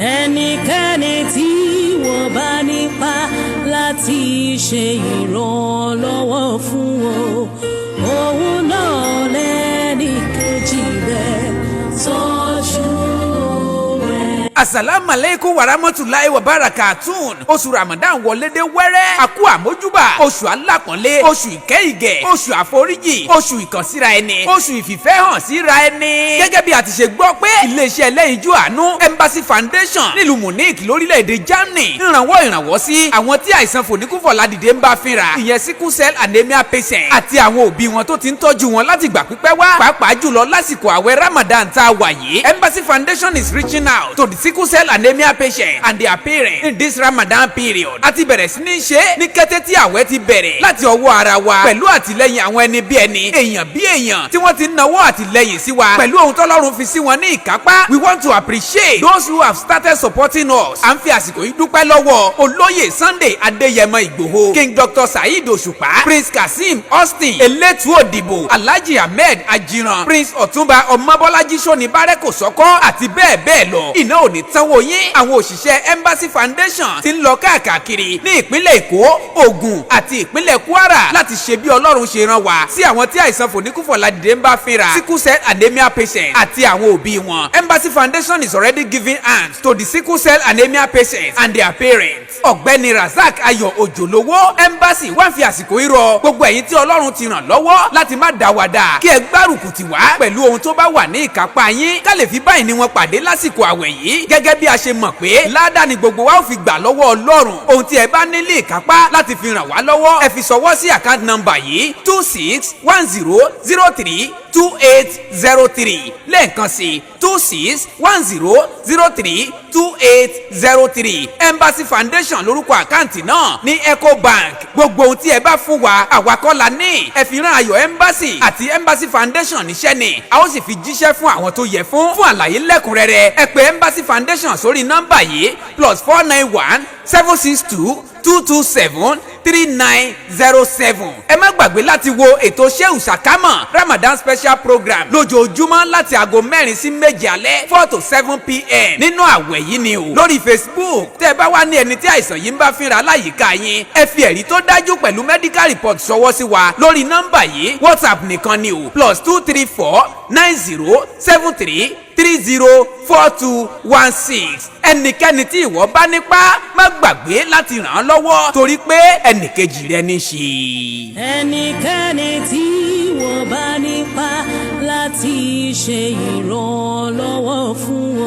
Ẹnikẹ́ni tí wọ́n bá nípa láti ṣe ìrànlọ́wọ́ fún o, òun náà lẹ́ni kejì rẹ̀, tọ́jú rẹ̀. Asalaamualeykum warahmatulahi wabarakatun. Oṣù Ramadan wọlé dé wẹ́rẹ́. Àkú àmójúbà oṣù alápọ̀nlé, oṣù ìkẹ́ ìgẹ̀, oṣù àforíjì, oṣù ìkànsíra ẹni, oṣù ìfìfẹ́ hàn síra ẹni. Gẹ́gẹ́ bí a ti ṣe gbọ́ pé iléeṣẹ́ ẹlẹ́yinjú àánú Embassy Foundation nílùú Munich lórílẹ̀‐èdè Germany ń rànwọ́ ìrànwọ́ sí àwọn tí àìsàn fòníkúfọ̀ládìde ń bá fínra, ìyẹn sickle cell anemia patient, àti àwọn òbí wọn tó ti ń tọ́jú wọn láti gbà pípẹ́ wá, pàápàá jùlọ lásìkò àwẹ̀ Ramadan tá a wà yìí. Embassy Foundation is reaching out to the sickle cell anemia patients and their parents in this Ramadan period. A ti bẹ̀rẹ̀ sí ní ṣe ní kété tí àwẹ̀ ti bẹ̀rẹ̀ láti ọwọ́ ara wa pẹ̀lú àtìlẹ́yìn àwọn ẹni bí ẹni, èèyàn bí èèyàn tí wọ́n ti ń nawọ́ àtìlẹ́yìn sí wa pẹ̀lú ohun tọ́lọ́run fi sí wọn ní ìkápá. We want to appreciate those who have started supporting us. À ń fi àsìkò yìí dúpẹ́ lọ́wọ́ Olóyè Sunday Adéyẹmọ Ìgbòho, King Dr Saheed Òṣùpá, Prince Kazeem Austin Elétú Òdìbò, Alhaji Ahmed Ajiran, Prince Ọ̀túnba Ọmọbọ́lájí Sọ́ni Bárẹ́kò Sọ́kọ́ àti bẹ́ẹ̀ bẹ́ẹ̀ lọ. Iná ò ní tánwó yín. Àwọn òṣìṣẹ́ Embassy Foundation ti ń lọ káàkiri ní ìpínlẹ̀ Èkó, Ògùn àti ìpínlẹ̀ Kwara láti ṣe bí Ọlọ́run ṣe rán wa sí àwọn tí àìsàn fòníkúfọ̀ládìde ń bá fínra, sickle cell anemia patients, àti àwọn òbí wọn. Embassy Foundation is already giving hands to the sickle cell anemia patients and their parents. Ọ̀gbẹ́ni Razak Ayọ̀ Òjòlówó Embassy wá ń fi àsìkò yìí rọ gbogbo ẹ̀yin tí Ọlọ́run ti ràn lọ́wọ́ láti má dáwàdà, kí ẹ gbárùkù tì wá pẹ̀lú ohun tó bá wà ní ìkápá yín, ká lè fi báyìí ni wọ́n pàdé lásìkò àwẹ̀ yìí, gẹ́gẹ́ bí a ṣe mọ̀ pé ládàá ni gbogbo wa ó fi gbà lọ́wọ́ Ọlọ́run. Ohun tí ẹ bá nílé ìkápá láti fi ràn wá lọ́wọ́, ẹ fi ṣọwọ́ sí account number yìí: 2610032803. Lẹ́ẹ̀kan sí: 2610032803. Embassy Foundation lórúkọ àkáǹtì náà ní Ecobank. Gbogbo ohun tí ẹ bá fún wa, àwa kọ́ la ní. Ẹ fi rán Ayọ̀ Embassy àti Embassy Foundation níṣẹ́ ni, a ó sì fi jíṣẹ́ fún àwọn tó yẹ fún. Fún àlàyé lẹ́kùnrẹ́rẹ́, ẹ pè Embassy Foundation sórí nọ́mbà yìí: +491 762 227 3907. Ẹ má gbàgbé láti wo ètò Sheu Sakama Ramadan special program lójoojúmọ́ láti aago 4 sí 7 alẹ́, 4 to 7 p.m., nínú àwẹ̀ yìí ni o, lórí Facebook. Tẹ́ ẹ bá wá ní ẹni tí àìsàn yìí ń bá fínra láyìíká yín, ẹ fi ẹ̀rí tó dájú pẹ̀lú medical report ṣọwọ́ sí wa lórí nọ́mbà yìí. WhatsApp nìkan ni o: +234 90 73 30 42 16. Ẹnikẹ́ni tí ìwọ bá nípa, má gbàgbé láti ràn án lọ́wọ́, torí pé ẹnìkejì rẹ ní í ṣe. Ẹnikẹ́ni tí wọ́n bá nípa láti ṣe ìrànlọ́wọ́ fún o.